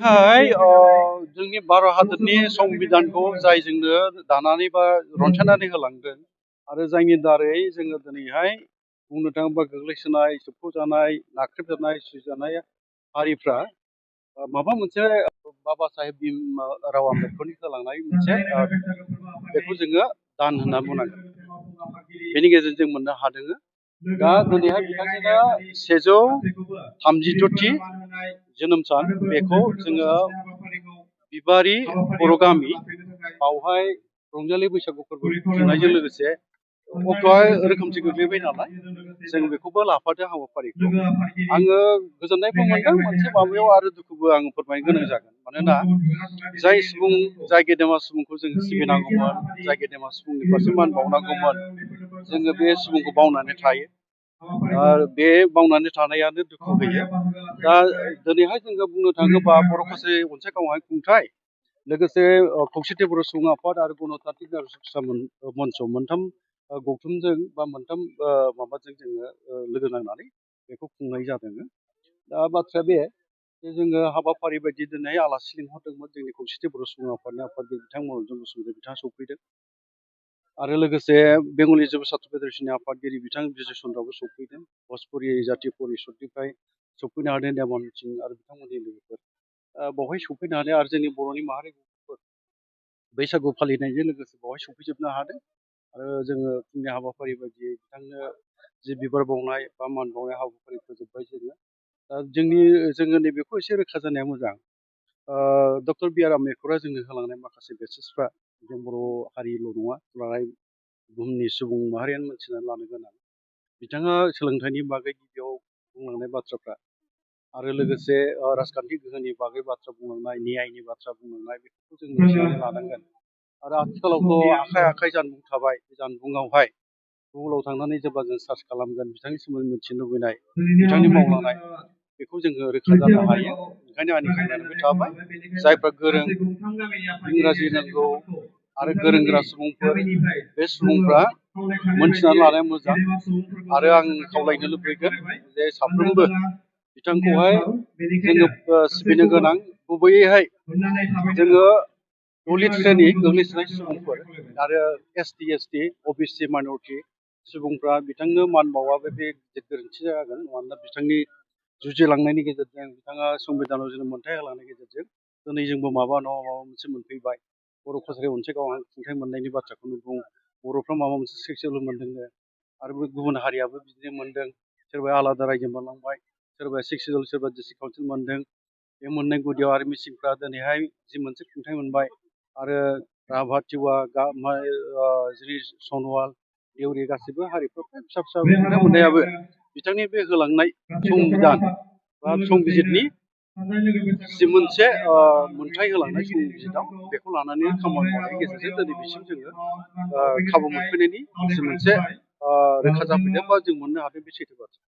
हाय जोंनि भारत हादरनि संबिधानखौ जाय जोंनो दानानै बा रनसायनानै होलांदों आरो जायनि दारै जोङो दिनैहाय बुंनो थाङोबा गोग्लैसोनाय सोबख'जानाय नाख्रेबजानाय सुजानाय हारिफ्रा माबा मोनसे बाबा साहेब राव आम्बेदकरनि होलांनाय मोनसे बेखौ जोङो दान होनना बुंनांगोन बेनि गेजेरजों मोननो हादों दा दिनैहाय बिथांमोना 136थि जोनोम सान बेखौ जोङो बिबारि बर' गामि बावहाय रंजालि बैसागु फोरबो खुंनायजों लोगोसे अक्ट'आ रोखोमसे गोग्लैबाय नालाय जों बेखौबो लाफादों हाबाफारिखौ आङो गोजोननायबो मोनदों मोनसे माबायाव आरो दुखुबो आङो फोरमायनो गोनां जागोन मानोना जाय गेदेमा सुबुंखौ जोङो सिबिनांगौमोन जाय गेदेमा सुबुंनि फारसे मान बावनांगौमोन जोङो बे सुबुंखौ बावनानै थायो बे बावनानै थानायानो दुखु होयो दा दिनैहाय जोङो बुंनो थाङोबा बर' खासि अनसायगावहाय खुंथाय लोगोसे खौसेथि बर' सुबुं आफाद आरो गणतान्त्रिक नारसिं मन्च मोनथाम गौथुमजों बा मोनथाम माबाजों जोङो लोगो नांनानै बेखौ खुंनाय जादों दा बाथ्राया बे जे जोङो हाबाफारि बायदि दिनै आलासि लिंहरदोंमोन जोंनि खौसेथि बर' सुबुं आफादनि आफादगिरि बिथांमोन जों बसुमतारी बिथाङा सफैदों आरो लोगोसे बेंगलि जुब साथ्र फेडारेसननि आफादगिरि बिथां बिजय चन्द्रबो सफैदों भजपुरि जाति परिषदनिफ्राय सफैनो हादों देमन सिं आरो बिथांमोननि लोगोफोर बावहाय सफैनो हादों आरो जोंनि बर'नि माहारिफोर बैसागु फालिनायजों लोगोसे बावहाय सफैजोबनो हादों आरो जोङो फुंनि हाबाफारि बायदियै बिथांनो जि बिबार बावनाय बा मान बावनाय हाबाफारि फोजोब्बाय जोङो दा जोङो नैबेखौ एसे रोखा जानाया मोजां डक्टर बि आर आम्बेदकरा जोंनो होलांनाय माखासे बेसिसफ्रा जों बर' हारिल' नङा लानाय बुहुमनि सुबुं माहारियानो मोनथिनानै लानो गोनां बिथाङा सोलोंथाइनि बागै गिबियाव बुंलांनाय बाथ्राफ्रा आरो लोगोसे राजखान्थि गोहोनि बागै बाथ्रा बुंलांनाय न्यायनि बाथ्रा बुंलांनाय बेफोरखौ जों मिथिनानै लानांगोन आरो आथिखालावथ' आखाइ जानबुं थाबाय बे जानबुङावहाय गुगोलाव थांनानै जेब्ला जों सार्च खालामगोन बिथांनि सोमोन्दै मिथिनो लुबैनाय बिथांनि मावलांनाय बेखौ जोङो रोखा जानो हायो ओंखायनो आंनि खावलायनाय थाबाय जायफ्रा गोरों इंराजि रोंगौ आरो गोरों गोरा सुबुंफोर बे सुबुंफ्रा मोनथिनानै लानाया मोजां आरो आं खावलायनो लुबैगोन जे साफ्रोमबो बिथांखौहाय जोङो सिबिनो गोनां गुबैयैहाय जोङो दलित श्रेणी गोग्लैसोनाय सुबुंफोर आरो ST OBC माइन'रिटि सुबुंफ्रा बिथांनो मान बावाबो बे गिदिर गोरोन्थि जागोन मानोना बिथांनि जुजिलांनायनि गेजेरजों बिथाङा संबिधानाव जोंनो मोनथाय होलांनायनि गेजेरजों दिनै जोंबो माबा नङा माबा मोनसे मोनफैबाय बर' काछारि अनसायगावआव खुंथाइ मोननायनि बाथ्राखौनो बुं बर'फ्रा माबा मोनसे सेक्सुवेल मोनदोंनो आरो गुबुन हारियाबो बिदिनो मोनदों सोरबाया आलादा रायजो मोनलांबाय सोरबाया सेक्सुवेल सोरबा डिस्ट्रिक्ट काउन्सिल मोनदों बे मोननाय गुदियाव आरो मिसिंफ्रा दिनैहाय जि मोनसे खुंथाइ मोनबाय आरो राभा टिवा जि सनवाल देउरि गासैबो हारिफ्रा फिसा फिसा खुंथाइ मोननायाबो बिथांनि बे होलांनाय संबिधान बा संबिजितनि जि मोनसे मोनथाय होलांनाय संबिजिताव बेखौ लानानै खामानि मावनायनि गेजेरजों दिनै बिसिम जोङो खाबु मोनफैनायनि जि मोनसे रोखा जाफैदों बा जों मोननो हादों बे सैथो बाथ्रा